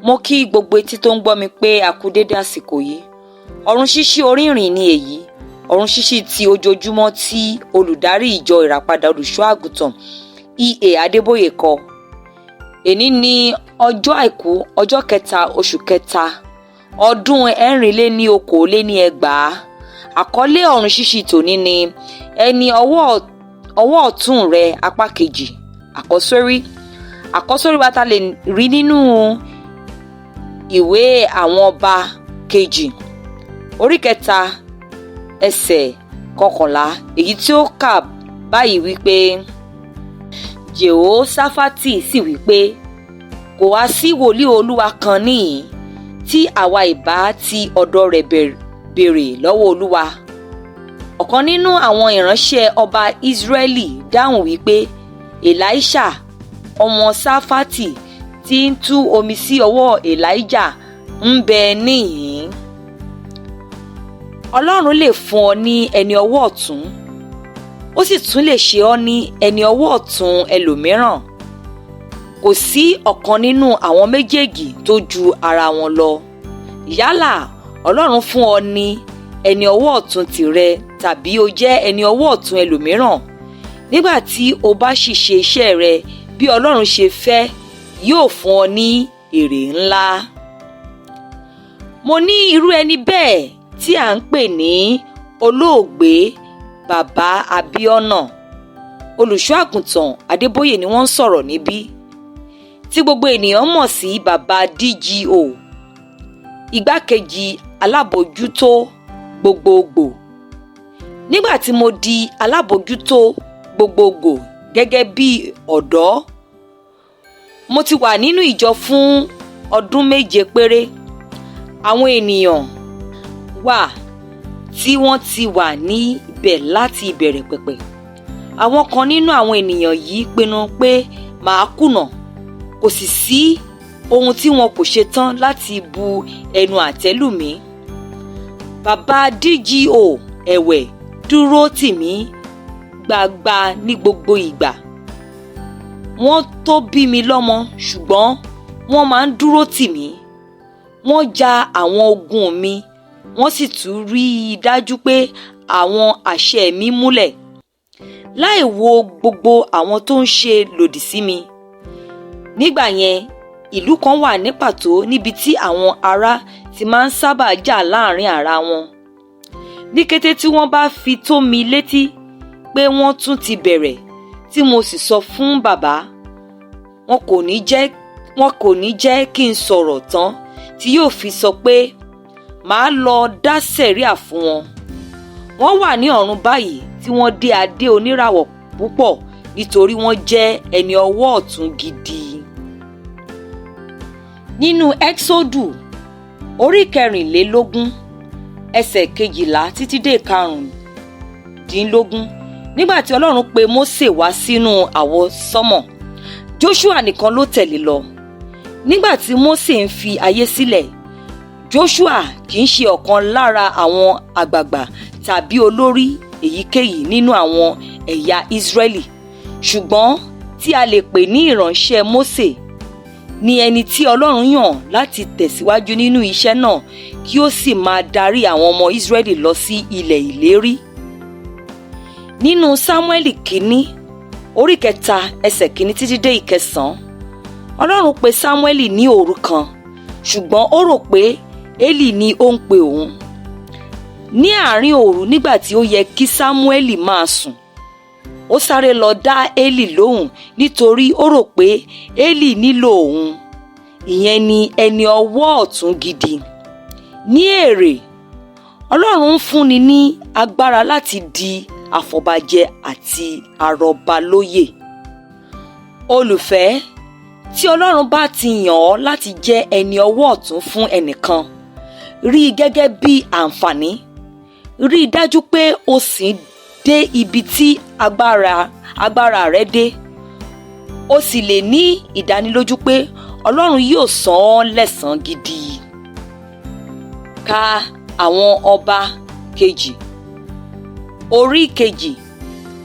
Mo kí gbogbo etí tó ń gbọ́ mi pé a kú dédé àsìkò yìí. Ọ̀run ṣíṣí orírìn ni èyí, ọ̀run ṣíṣí ti ojoojúmọ́ tí olùdarí ìjọ Ìràpadà Olùṣọ́ Àgùntàn E.A. Adébóyè kọ. Èní ní ọjọ́ Àìkú, ọjọ́ kẹta, oṣù kẹta, ọdún 2024. Àkọlé ọ̀run ṣíṣí tòní ni ẹni ọwọ́ ọ̀tún rẹ, apá kejì. Àkọ́sórí wa ta lè rí nínú ìwé Àwọn Ọba Kejì, orí 3, ẹsẹ̀ 11, èyí tí ó kà báyìí wípé: Jèhóṣáfátì sì wípé, kò wá sí wòlíì Olúwa kan níhìn tí àwa ìbá ti ọ̀dọ̀ rẹ̀ béèrè lọ́wọ́ Olúwa? Ọ̀kan nínú àwọn ìránṣẹ́ ọba Ísírẹ́lì dáhùn wípé, Èlíṣà ọmọ Ṣáfátì tí ń tú omi sí ọwọ́ Èlíjà ń bẹ níhìn. Ọlọ́run lè fún ọ ní ẹni ọwọ́ ọ̀tún, ó sì tún lè ṣe ọ́ ní ẹni ọwọ́ ọ̀tún ẹlòmíràn. Kò sí ọ̀kan nínú àwọn méjèèjì tó ju ara wọn lọ. Yálà Ọlọ́run fún ọ ní ẹni ọwọ́ ọ̀tún tìrẹ tàbí o jẹ́ ẹni ọwọ́ ọ̀tún ẹlòmíràn, nígbà tí o bá sì ṣe iṣẹ́ rẹ bí Ọlọ́run ṣe fẹ́, yóò fún ọ ní èrè ńlá. Mo ní irú ẹni bẹ́ẹ̀ tí à ń pè ní olóògbé Bàbá Abíọ́nà. Olùṣọ́ Àgùntàn Adébóyè ni wọ́n ń sọ̀rọ̀ níbí, tí gbogbo ènìyàn mọ̀ sí Bàbá DGO, igbákejì alábòójútó gbogbogbò. Nígbà tí mo di alábòójútó gbogbogbò gẹ́gẹ́ bí ọ̀dọ́, mo ti wà nínú ìjọ fún ọdún 7 péré. Àwọn ènìyàn wà tí wọ́n ti wà níbẹ̀ láti ìbẹ̀rẹ̀ pẹ̀pẹ̀. Àwọn kan nínú àwọn ènìyàn yìí pinnu pé màá kùnà, kò sì sí ohun tí wọn kò ṣe tán láti bu ẹnu àtẹ́ lù mí. Bàbá DGO ẹ̀wẹ̀ dúró tì mí gbagba ní gbogbo ìgbà. Wọ́n tó bí mi lọ́mọ, ṣùgbọ́n wọ́n máa ń dúró tì mí. Wọ́n ja àwọn ogun mi, wọ́n sì tún rí i dájú pé àwọn àṣẹ mi múlẹ̀, láì wo gbogbo àwọn tó ń ṣe lòdì sí mi. Nígbà yẹn, ìlú kan wà ní pàtó níbi tí àwọn ará ti máa ń sábà jà láàrin ara wọn. Ní kété tí wọ́n bá fi tó mi létí pé wọ́n tún ti bẹ̀rẹ̀, tí mo sì sọ fún bàbá, wọn kò ní jẹ́ kí n sọ̀rọ̀ tán tí yóò fi sọ pé màá lọ dá sẹ̀ríà fún wọn. Wọ́n wà ní ọ̀run báyìí tí wọ́n dé adé oníràwọ̀ púpọ̀ nítorí wọ́n jẹ́ ẹni ọwọ́ ọ̀tún gidi. Nínú Ẹ́xódù orí 24, ẹsẹ̀ 12 títí dé 15, nígbà tí Ọlọ́run pe Mósè wá sínú àwọsánmọ̀, Joshua nìkan ló tẹ̀lé lọ. Nígbà tí Mósè ń fi ayé sílẹ̀, Joshua kì í ṣe ọ̀kan lára àwọn àgbààgbà tàbí olórí èyíkéyìí nínú àwọn ẹ̀yà Ísírẹ́lì, ṣùgbọ́n tí a lè pè ní ìránṣẹ́ Mósè ní ẹni tí Ọlọ́run yàn láti tẹ̀síwájú nínú iṣẹ́ náà kí ó sì máa darí àwọn ọmọ Ísírẹ́lì lọ sí ilẹ̀ ìlérí. Nínú Sámúẹ́lì Kínní, orí 3, ẹsẹ̀ 1 títí dé 9, Ọlọ́run pe Sámúẹ́lì ní òru kan, ṣùgbọ́n ó rò pé Élì ni ó ń pe òun. Ní àárín òru, nígbà tí ó yẹ kí Sámúẹ́lì máa sùn, ó sáré lọ dá Élì lóhùn nítorí ó rò pé Élì nílò òun. Ìyẹn ni ẹni ọwọ́ ọ̀tún gidi. Ní èrè, Ọlọ́run ń fúnni ní agbára láti di àfọ̀bàjẹ́ àti arọbalóyè. Olùfẹ́, tí Ọlọ́run bá ti yàn ọ́ láti jẹ́ ẹni ọwọ́ ọ̀tún fún ẹnìkan, rí i gẹ́gẹ́ bí àǹfààní. Rí i dájú pé o sì dé ibi tí agbára rẹ dé. O sì lè ní ìdánilójú pé Ọlọ́run yóò san ọ́ lẹ́san gidi. Ka Àwọn Ọba Kejì, orí 2,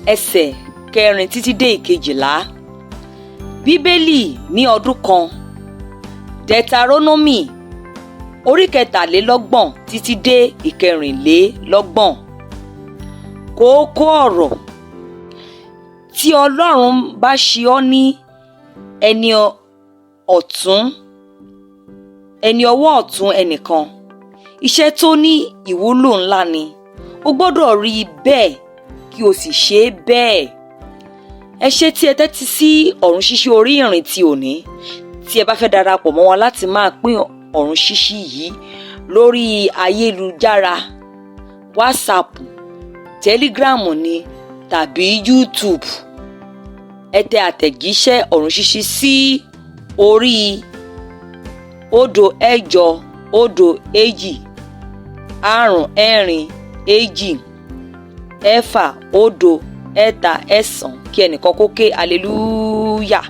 ẹsẹ̀ 4 títí dé 12. Bíbélì ní ọdún kan, Deuteronomy orí 33 títí dé 24. Kókó ọ̀rọ̀: tí Ọlọ́run bá ṣe ọ́ ní ẹni ọ̀tún, ẹni ọwọ́ ọ̀tún ẹnìkan, iṣẹ́ tó ní ìwúlò ńlá ni. O gbọ́dọ̀ rí i bẹ́ẹ̀ kí o sì ṣe é bẹ́ẹ̀. Ẹ ṣé tí ẹ tẹ́tí sí Ọ̀run Ṣíṣí orí ìrìn ti òní. Tí ẹ bá fẹ́ darapọ̀ mọ́ wa láti máa pín ọ̀run ṣíṣí yìí lórí ayélujára, WhatsApp, Telegram ni tàbí YouTube, ẹ tẹ àtẹ̀jíṣẹ́ ọ̀run ṣíṣí sí orí 0 8 0 2 5 4 2 6 0 3 9 kí ẹnìkan kó ké hallelujah.